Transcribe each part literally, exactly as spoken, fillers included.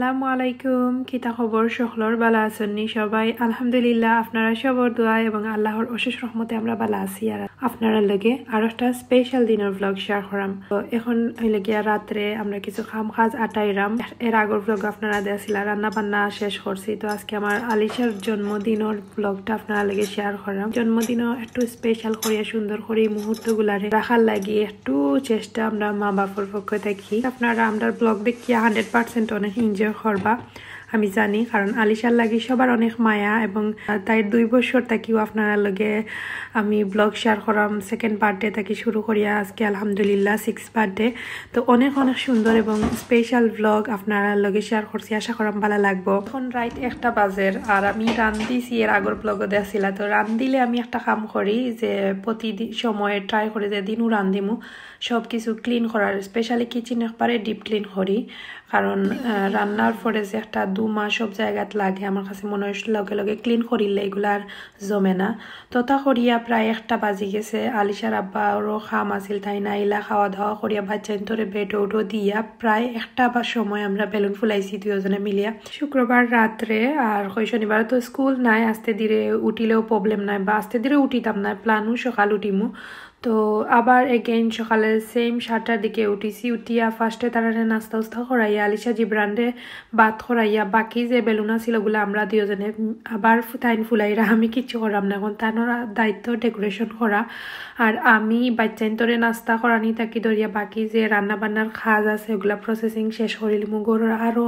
আসসালামু আলাইকুম, কিতা খবর? সকলর বালা আছইন নি সবাই? আলহামদুলিল্লাহ, আপনারা সবর দোয়া এবং আল্লাহর অশেষ রহমতে আমরা বালা আছি। আর আপনারার লগে আরো একটা স্পেশাল দিনর ভ্লগ শেয়ার করাম। তো এখন অইলো গিয়া রাত্রে আমরা কিছু কাম কাজ আটাইরাম। এর আগর ভ্লগ আপনারা দেখছিলা, রান্না বান্না শেষ করছি। তো আজকে আমার আলিশার জন্মদিনর ভ্লগটা আপনারার লগে শেয়ার করাম। জন্মদিনও একটু স্পেশাল করিয়া সুন্দর করি মুহূর্তগুলারে রাখার লাগি একটু চেষ্টা আমরা মা বাপর পক্ষ থাকি। আপনারা আমরার ভ্লগ দেখিয়া হান্ড্রেড পার্সেন্ট অনেক এনজয় করবা আমি জানি, কারণ আলিশার লাগি সবার অনেক মায়া এবং তাইর দুই বছর থাকিও আপনারার লগে আমি ভ্লগ শেয়ার করাম। সেকেন্ড বার্থডে থাকি শুরু করিয়া আজকে আলহামদুলিল্লাহ সিক্স বার্থডে। তো অনেক অনেক সুন্দর এবং স্পেশাল ভ্লগ আপনারার লগে শেয়ার করছি, আশা করাম বালা লাগবো। এখন রাইত একটা বাজের আর আমি রান্ধিছি, এর আগর ভ্লগও দেখছিলা। তো রান্ধিলে আমি একটা কাম করি যে প্রতি দি-, সময় ট্রাই করি যে দিনও রান্ধিমু, সব কিছু ক্লিন করার, স্পেশালি কিচেন একবারে ডিপ ক্লিন করি, কারণ আহ, রান্নার পরে যে একটা ধুমা সব জায়গাত লাগে, আমার কাছে মনে হয় লগে লগে ক্লিন করিলে এগুলা আর জমে না। তো তা করিয়া প্রায় একটা বাজি গেছে, আলিশার আব্বারও কাম আছিল, তাইন আইলা, খাওয়া দাওয়া করিয়া বাচ্চাইন্তরে বেড উঠো দিয়া প্রায় একটা বা সময় আমরা বেলুন ফুলাইছি দুইজনে মিলিয়া। শুক্রবার রাত্রে আর কই শনিবার তো স্কুল নাই, আস্তে ধীরে উঠিলেও প্রবলেম নাই, বা আস্তে ধীরে উঠিতাম না, প্ল্যানও সকাল উঠিমু। তো আবার এগেইন সকালে সেম সাতটার দিকে উঠিছি, উঠিয়া ফার্স্টে তারারে নাস্তা উস্তা করাইয়া আলিশা জিবরানরে ভাত করাইয়া বাকি যে বেলুন আছিল ওগুলা আমরা দুইজনে আবার ফু-, তাইন ফুলাইরা, আমি কিচ্ছু করাম না। এখন তানর দায়িত্ব ডেকোরেশন করা, আর আমি বাচ্চাইন্তরে নাস্তা করানি থাকি ধরিয়া বাকি যে রান্না বান্নার কাজ আছে ওগুলা প্রসেসিং শেষ করিলিমু। ঘরর আরও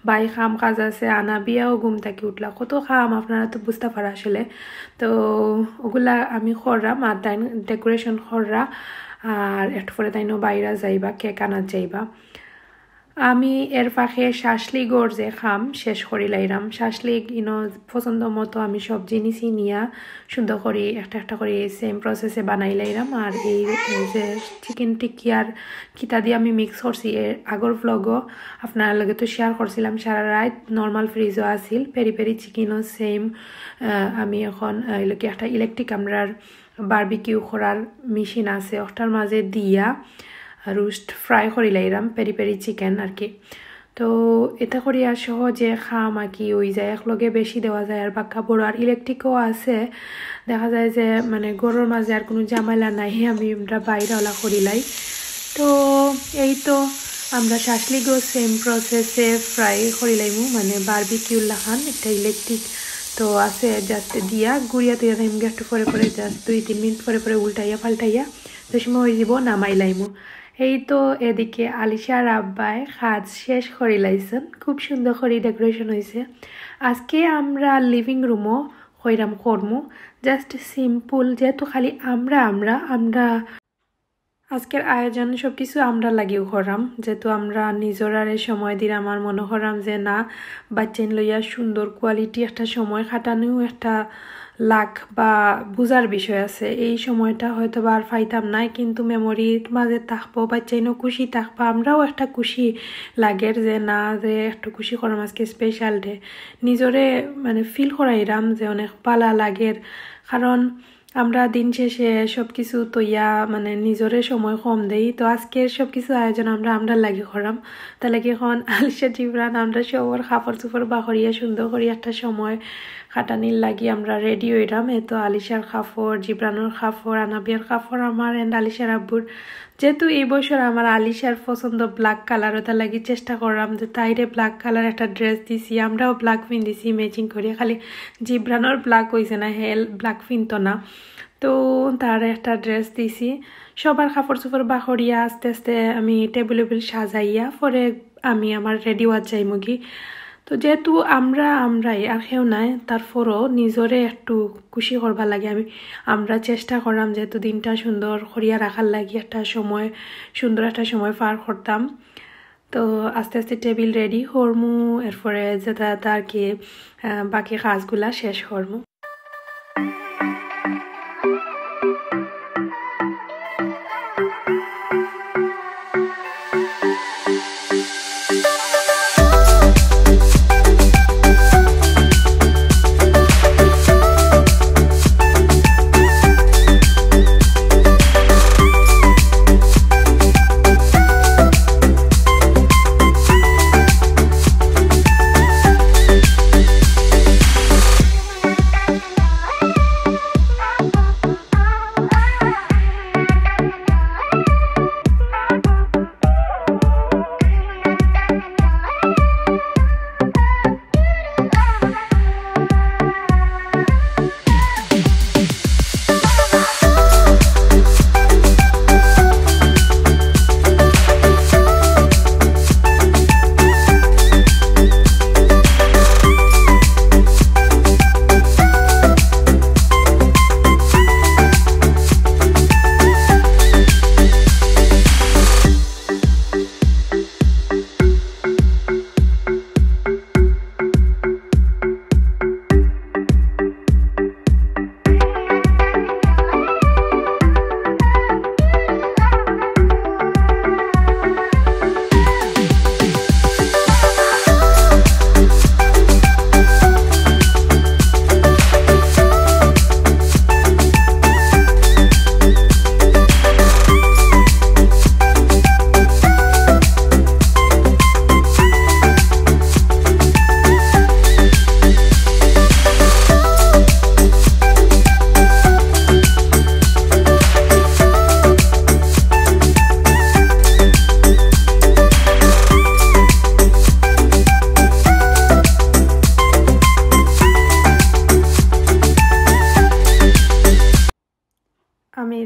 বাই কাম কাজ আছে, আনাবিয়াও ঘুম থাকি উঠলা, কত কাম আপনারা তো বুঝতা পারা আসলে। তো ওগুলা আমি কররাম, আর তাইন ডেকোরেশন কররা, আর একটু পরে তাইনও বাইরা যাইবা, কেক আনাত যাইবা। আমি এর ফাঁকে শাসলিগর যে কাম শেষ করিলাইরাম। শাসলিগ ইনো পছন্দ মতো আমি সব জিনিসই নিয়া সুন্দর করি একটা একটা করি সেম প্রসেসে বানাইলাইরাম। আর এই, এই যে চিকেন টিকিয়ার কিতা দিয়া আমি মিক্স করছি এর আগর ভ্লগও আপনারার লগে তো শেয়ার করছিলাম, সারা রাইত নর্মাল ফ্রিজও আছিল। পেরি পেরি চিকেনও সেম, আমি এখন, আহ, এগুলো কি একটা ইলেকট্রিক আমরার বারবিকিউ করার মেশিন আছে, ওটার মাঝে দিয়া রোস্ট ফ্রাই করিলাইরাম পেরি পেরি চিকেন আর কি। তো এটা করিয়া সহজে কাম আর কি অই যায়, একলগে বেশি দেওয়া যায়। আর বাক্কা বড় আর ইলেকট্রিকও আছে, দেখা যায় যে মানে ঘরর মাঝে আর কোনো ঝামেলা নাই, আমি আমরা বাইরে ওলা করিলাই। তো এই তো আমরা শাসলিগও সেম প্রসেসে ফ্রাই করিলাইমু, মানে বারবিকিউর লাখান একটা ইলেকট্রিক তো আছে, জাস্ট দিয়া গুড়িয়া তুইয়া টাইম একটু পরে পরে জাস্ট দুই তিন মিনিট পরে পরে উল্টাইয়া পাল্টাইয়া যে সময় অই যাব নামাইলাইমু। এই তো এদিকে আলিশার আব্বায় কাজ শেষ করিলাইছইন, খুব সুন্দর করি ডেকোরেশন অইছে। আজকে আমরা লিভিং রুমও কইরাম করমু, জাস্ট সিম্পল, যেহেতু খালি আমরা আমরা আমরা আজকের আয়োজন সব কিছু আমরা লাগিও করাম, যেহেতু আমরা নিজরারে সময় দিরাম। আর মনে করাম যে না, বাচ্চাইন লইয়া সুন্দর কোয়ালিটি একটা সময় কাটানিও একটা লাখ বা বুঝার বিষয় আছে। এই সময়টা হয়তো বা আর পাইতাম না, কিন্তু মেমোরির মাঝে থাকবো, বাচ্চাইনও খুশি থাকবা, আমরাও একটা খুশি লাগের যে না, যে একটু খুশি করাম আজকে স্পেশাল ডে। নিজরে মানে ফিল করাইরাম যে অনেক বালা লাগের, কারণ আমরা দিন শেষে সব কিছু তইয়া মানে নিজরে সময় কম দেই। তো আজকের সব কিছু আয়োজন আমরা, আমরা লাগি করাম। তার লাগি এখন আলিশা জিবরান আমরা সবর কাপড় চোপড় বাহরিয়া সুন্দর করি একটা সময় কাটানির লাগি আমরা রেডি অইরাম। এ তো আলিশার কাপড়, জিবরানর কাপড়, আনাবিয়ার কাপড়, আমার and আলিশার আব্বুর। যেহেতু এই বছর আমার আলিশার পছন্দ ব্ল্যাক কালার, ওটার লাগি চেষ্টা করলাম যে তাইরে ব্ল্যাক কালার একটা ড্রেস দিছি, আমরাও ব্ল্যাক পিন্দিছি ম্যাচিং করি। খালি জিবরানর ব্ল্যাক অইছে না, হে ব্ল্যাক পিনতো না। তো তার একটা ড্রেস দিছি। সবার কাপড় চোপড় বাহরিয়া আস্তে আস্তে আমি টেবিল উবিল সাজাইয়া পরে আমি আমার রেডি হওয়ার যাইমুগি। তো যেহেতু আমরা আমরাই আর কেউ নাই, তারপরও নিজরে একটু খুশি করবার লাগি আমি, আমরা চেষ্টা করলাম যেহেতু দিনটা সুন্দর করিয়া রাখার লাগি একটা সময়, সুন্দর একটা সময় পার করতাম। তো আস্তে আস্তে টেবিল রেডি করমু, এরপরে যেটা আর কি, আহ, বাকি কাজগুলা শেষ করমু।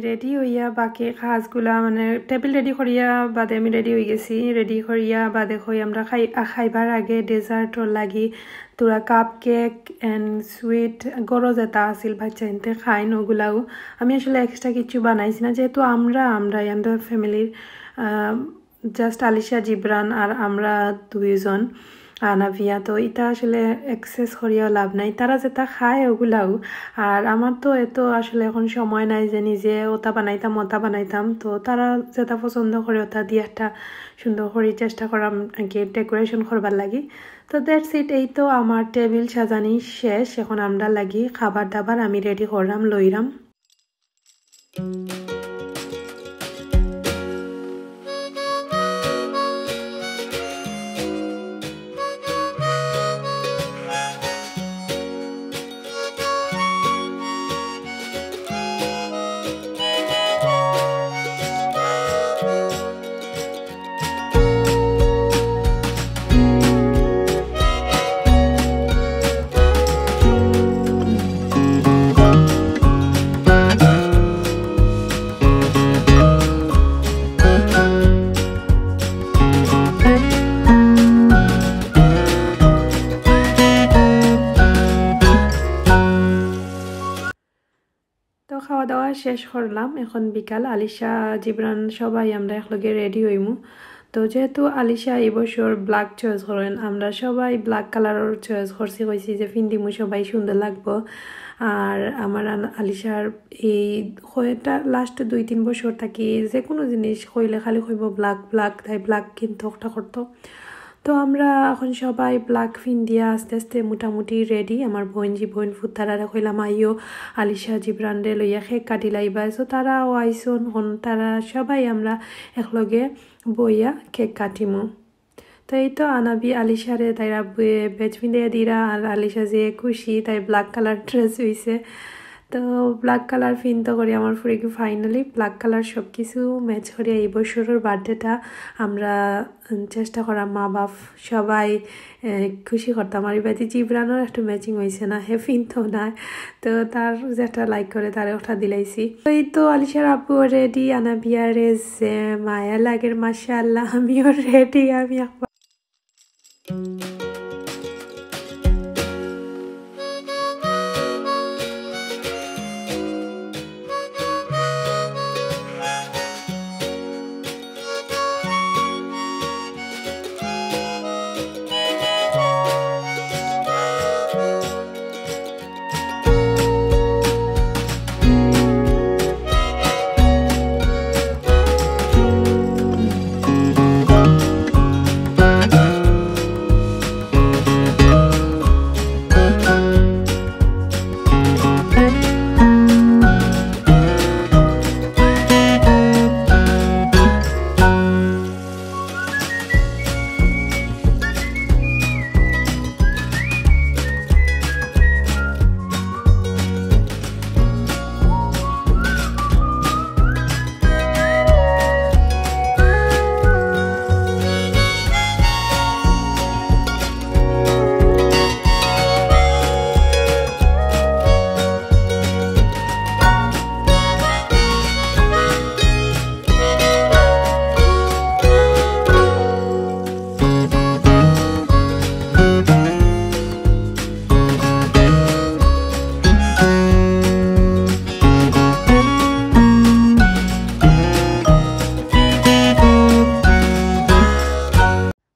রেডি হইয়া বাকি কাজগুলা, মানে, টেবিল রেডি করিয়া বাদে আমি রেডি হয়ে গেছি। রেডি করিয়া বাদে কই আমরা খাই-, আ, খাইবার আগে ডেজার্টর লাগি তোরা কাপ কেক and সুইট গরো যেটা আছিল বাচ্চা এনতে খাইন ওগুলাও। আমি আসলে এক্সট্রা কিছু বানাইছি না, যেহেতু আমরা, আমরা, আমরা ফ্যামিলির, আহ, জাস্ট আলিশা জিবরান আর আমরা দুইজন আনাবিয়া, তো এটা আসলে এক্সেস করিয়াও লাভ নাই। তারা যেটা খায় ওগুলাও, আর আমার তো এত আসলে এখন সময় নাই যে নিজে ওটা বানাইতাম, ওটা বানাইতাম। তো তারা যেটা পছন্দ করে ওটা দিয়ে একটা সুন্দর করে চেষ্টা করাম আর কি ডেকোরেশন করবার লাগি। তো দ্যাটস ইট, এই তো আমার টেবিল সাজানি শেষ। এখন আমরা লাগি খাবার দাবার আমি রেডি করলাম, লইরাম। তো খাওয়া দাওয়া শেষ করলাম, এখন বিকাল। আলিশা, জিবরান সবাই আমরা একলগে রেডি হইমু। তো যেহেতু আলিশা এই বছর ব্ল্যাক চয়েস করেন, আমরা সবাই ব্ল্যাক কালারর চয়েস করছি, কইছি যে ফিন্দিমু সবাই সুন্দর লাগবো। আর আমার আন-, আলিশার এই কয়টা লাস্ট দুই তিন বছর থাকি যে কোনো জিনিস কইলে খালি কইব ব্ল্যাক ব্ল্যাক, তাই ব্ল্যাক কিন্তু একটা করতো। তো আমরা এখন সবাই ব্ল্যাক ফিন্দিয়া আস্তে আস্তে মোটামুটি রেডি। আমার বোন জি বোন ফুতারারে কইলাম আইও, আলিশা জিবরানরে লইয়া কেক কাটিলাইবা। তো তারাও আইসন, এখন তারা সবাই আমরা একলগে বইয়া কেক কাটিমু। তো এই তো আনাবি আলিশারে তাইর আব্বুয়ে বেজ ফিন্দিয়া দিরা, আর আলিশা যে খুশি, তাই ব্ল্যাক কালার ড্রেস হইছে। তো ব্ল্যাক কালার ফিনতো করি আমার ফুরিকে ফাইনালি ব্ল্যাক কালার সব কিছু ম্যাচ করিয়া এই বছরর বার্থডেটা আমরা চেষ্টা করা মা বাপ সবাই, এ, খুশি করতাম। আর এবার জিবরানোর একটু ম্যাচিং হইছে না, হে ফিনতো না, তো তার যেটা লাইক করে তারে ওটা দিলাইছি। তো এই তো আলিশার আপু রেডি, আনাবিয়ারে যে মায়া লাগের, মাশাআল্লাহ, আমিও রেডি, আমি একবার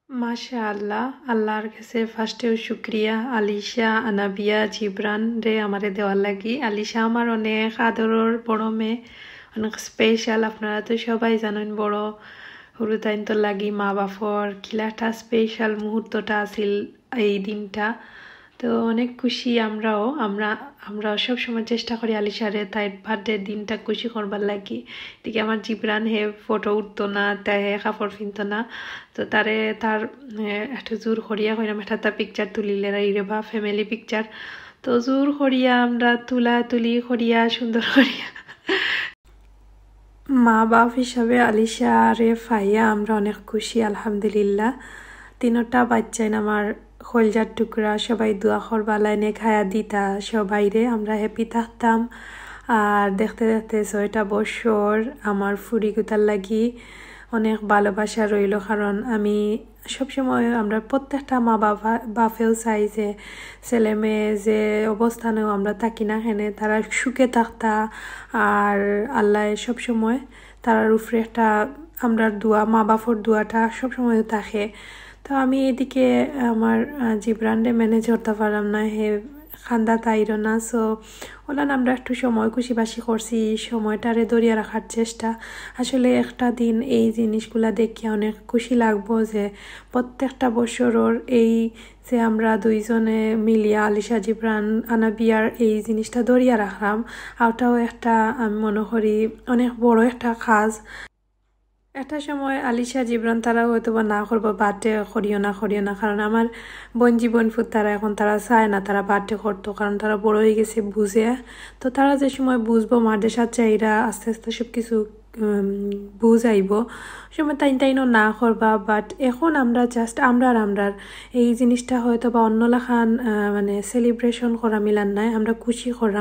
মাশাআল্লাহ, আল্লাহর কাছে ফার্স্টেও শুক্রিয়া, আলিশা, আনাবিয়া, জিবরান রে আমারে দেওয়ার লাগি। আলিশা আমার অনেক আদরর বড় মেয়ে, অনেক স্পেশাল। আপনারা তো সবাই জানেন, বড় হুরুতাইন্তর লাগি মা বাপর কিলাটা স্পেশাল মুহূর্তটা আছিল এই দিনটা। তো অনেক খুশি আমরাও, আমরা, আমরা সবসময় চেষ্টা করি আলিশারে তাইর বার্থডে দিনটা খুশি করবার লাগি। এদিকে আমার জিবরান হে ফটো উঠতো না, তাই হে কাপড় ফিনতো না, তো তারে তার, এ, একটু জোর করিয়া কইলাম একটা তা পিকচার তুলিলে রে বা ফ্যামিলি পিকচার। তো জোর করিয়া আমরা তুলা তুলি করিয়া সুন্দর করিয়া মা বাপ হিসাবে আলিশারে পাইয়া আমরা অনেক খুশি, আলহামদুলিল্লাহ। তিনোটা বাচ্চাইন আমার কলজার টুকরা, সবাই দোয়া করবা, লাইনে খায়া দিতা সবাইরে, আমরা হ্যাপি থাকতাম। আর দেখতে দেখতে ছয়টা বছর আমার ফুরিগুতার লাগি অনেক ভালোবাসা রইল, কারণ আমি সবসময়, আমরা প্রত্যেকটা মা বাবা, বাপেও চাই যে ছেলে মেয়ে যে অবস্থানেও আমরা থাকি না কেনে, তারা সুখে থাকতা। আর আল্লাহ সবসময় তারার উপরে একটা, আমরার দোয়া, মা বাপর দোয়াটা সবসময় থাকে। তো আমি এদিকে আমার, আহ, জিবরানরে ম্যানেজ করতে পারলাম না, হে কান্দাত আইরো না। সো ওলান আমরা একটু সময় খুশি বাসি করছি, এই সময়টারে ধরিয়া রাখার চেষ্টা। আসলে একটা দিন এই জিনিসগুলা দেখিয়া অনেক খুশি লাগবো যে প্রত্যেকটা বছরর এই যে আমরা দুইজনে মিলিয়া আলিশা জিবরান আনাবিয়ার এই জিনিসটা ধরিয়া রাখলাম, ওটাও একটা, আমি মনে করি, অনেক বড় একটা কাজ। একটা সময় আলিশা জিবরান তারা হয়তো বা না করবো, বার্থডে করিও না, করিও না, কারণ আমার বোন জীবন ফুত তারা এখন তারা চায় না তারা বার্থডে করতো, কারণ তারা বড় হয়ে গেছে, বুঝে। তো তারা যে সময় বুঝবো, মাদ্রাসাত যাইরা, আস্তে আস্তে সব কিছু, উম, বুঝ আইবো, ওই সময় তাইন তাইনও না করবা। বাট এখন আমরা জাস্ট আমরা আর আমরার এই জিনিসটা হয়তো বা অন্য লাখান, আহ, মানে সেলিব্রেশন করা মিলান নাই, আমরা খুশি করা।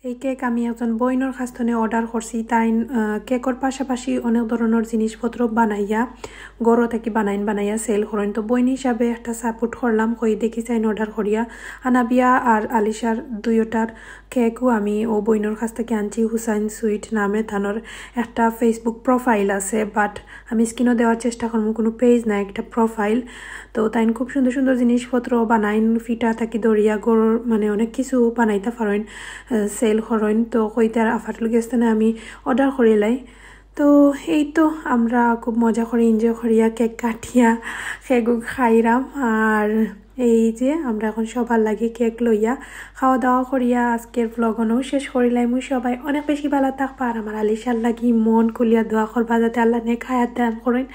এই কেক আমি একজন বইনর কাছ থনে অর্ডার করছি। তাইন, আহ, কেকর পাশাপাশি অনেক ধরনর জিনিসপত্র বানাইয়া, ঘরো থাকি বানাইন, বানাইয়া সেল করইন। তো বইন হিসাবে একটা সাপোর্ট করলাম, কই দেখি চাইন অর্ডার করিয়া। আনাবিয়া আর আলিশার দুইওটার কেকও আমি ও বইনর কাছ থাকি আনছি, হুসাইন সুইট নামে তানর একটা Facebook প্রোফাইল আছে, বাট আমি স্ক্রিনও দেওয়ার চেষ্টা করমু, কোনো পেজ না, একটা প্রোফাইল। তো তাইন খুব সুন্দর সুন্দর জিনিসপত্র বানাইন, ফিটা থাকি ধরিয়া ঘরর মানে অনেক কিছু বানাইতা পারইন, আহ, সেল করইন। তো কইতে আর আফার গেছ থনে আমি অর্ডার করিলাই। তো এই তো আমরা খুব মজা করি, এনজয় করিয়া, কেক কাটিয়া, কেক খাইরাম। আর এই যে আমরা এখন সবার লাগি কেক লইয়া খাওয়া দাওয়া করিয়া আজকের ভ্লগ অনো শেষ করিলাইমু। সবাই অনেক বেশি ভালা থাকবা, আর আমার আলিশার লাগি মন খুলিয়া দোয়া করবা যাতে আল্লাহ নেক হায়াত দান করইন।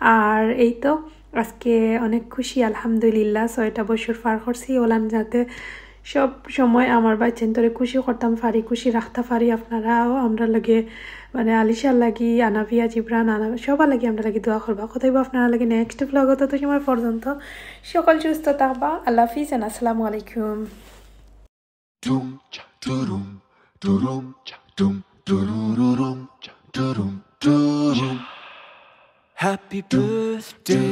আর এই তো আজকে অনেক খুশি, আলহামদুলিল্লাহ, ছয়টা বছর পার করছি। ওলান যাতে সব সময় আমার বাচ্চাইন্তরে খুশি করতাম পারি, খুশি রাখতা পারি। আপনারাও আমরার লগে, মানে, আলিশার লাগি, আনাবিয়া, জিবরান, আনা-, সবার লাগি আমরার লাগি দোয়া করবা। কথা অইবো আপনারার লাগি নেক্সট ভ্লগো। তত সময় পর্যন্ত সকল সুস্থ থাকবা। আল্লাহ হাফিজ and আসসালামু আলাইকুম। Dum cha durum, durum cha dum, durururum cha durum durum. Happy birthday.